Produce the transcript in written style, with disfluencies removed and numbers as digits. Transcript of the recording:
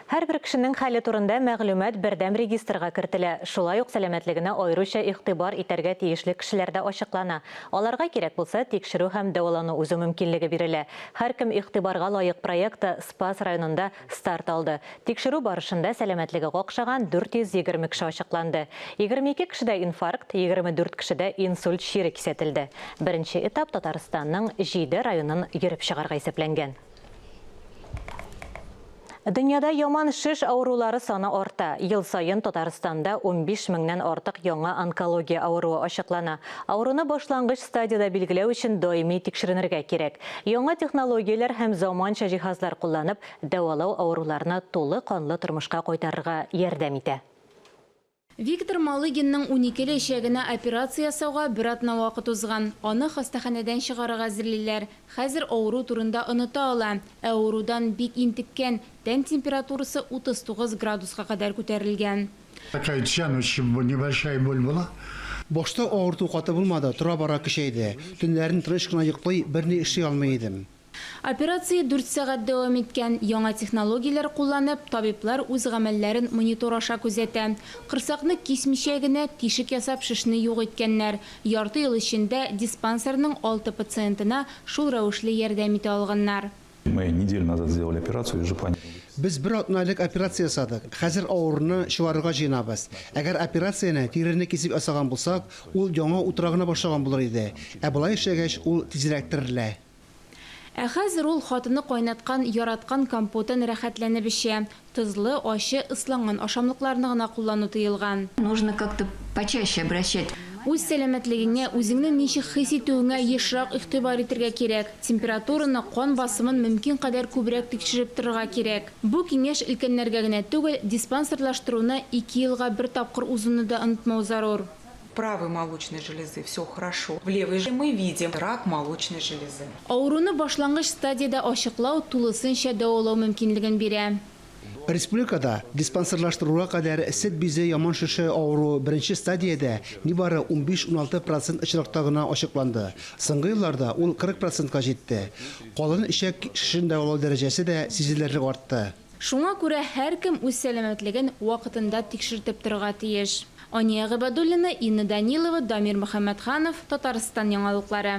Һәрбер кешенең хәле турында мәгълүмат бердәм регистрга кертелә. Шулай ук сәламәтлегенә аеруча игътибар итәргә тиешле кешеләр дә ачыклана. Аларга кирәк булса, тикшерү һәм дәвалану узу мөмкинлеге бирелә. Һәркем игътибарга лаек проекты Спас районында старт алды. Тикшерү барышында сәламәтлеге какшаган 420 кеше ачыкланды. 22 кешедә инфаркт, 24 кешедә инсульт чире кисәтелде. Беренче этап Татарстанның җиде районын йөреп чыгарга исәпләнгән. Дөньяда яман шеш авырулары саны арта. Ел саен Татарстанда 15 меңнән артык яңа онкология авыруы ачыклана. Авыруны башлангыч стадиядә билгеләү өчен даими тикшеренергә кирәк. Яңа технологияләр һәм заманча җиһазлар кулланып, дәвалау авыруларны тулы канлы тормышка кайтарырга ярдәм итә. Виктор Малыгинның уникеле эчәгенә операция ясауга бер атна вакыт узган. Аны хастаханәдән чыгарырга әзерлиләр. Хәзер авыру турында оныта ала. Ә авырудан бик интеккән, тән температурасы 39 градуска кадәр күтәрелгән. Такая тянущая небольшая боль была. Башта авырту каты булмады, тора-бара көчәйде. Төннәрен тыныч кына йоклый, берни эшли алмый идем. Операция дүрт сәгать дәвам иткән. Яңа технологияләр кулланып, табиблар үз гамәлләрен монитор аша күзәтә. Корсакны кисмичә генә, тишек ясап шешне юк иткәннәр. Ярты ел эчендә диспансерның алты пациентына шул рәвешле ярдәм итә алганнар. Мы неделю назад сделали операцию и уже планируем. Без бер атна элек операция ясадык. Хәзер авыруны чыгарырга җыенабыз. Әгәр операцияне тирене кисеп ясаган булсак, ул яңа утыра гына башлаган булыр иде. Ә болай эшләгәч, ул тизрәк терелә. Ә хәзер ул хатыны кайнаткан яраткан компотын рәхәтләнеп эчә. Тозлы, ачы, ысланган ашамлыкларны гына куллану тыелган. Нужно как-то почаще обращать. Үз сәламәтлегеңә, үзеңне ничек хис итүеңә ешрак игътибар итергә кирәк. Температураны, кан басымын мөмкин кадәр күбрәк тикшереп торырга кирәк. Бу киңәш өлкәннәргә генә түгел, диспансерлаштыруны ике елга бер тапкыр узуны да онытмау зарур. Правой молочной железы все хорошо. В левой же мы видим рак молочной железы. Авыруны башлангыч стадиядә ачыклау тулысынча дәвалау мөмкинлеген бирә. Республикада диспансерлаштыруга кадәр сөт бизе яман шеше авыруы беренче стадиядә нибары унбиш-уналты процент очракта гына ачыкланды. Соңгы елларда ул 40 процентка җитте. Калын эчәк шешен дәвалау дәрәҗәсе дә сизелерлек артты. Шуңа күрә һәркем үз сәламәтлеген вакытында тикшертеп торырга тиеш. Ания Гыйбадуллина, Инна Данилова, Дамир Мөхәммәтханов, Татарстан яңалыклары.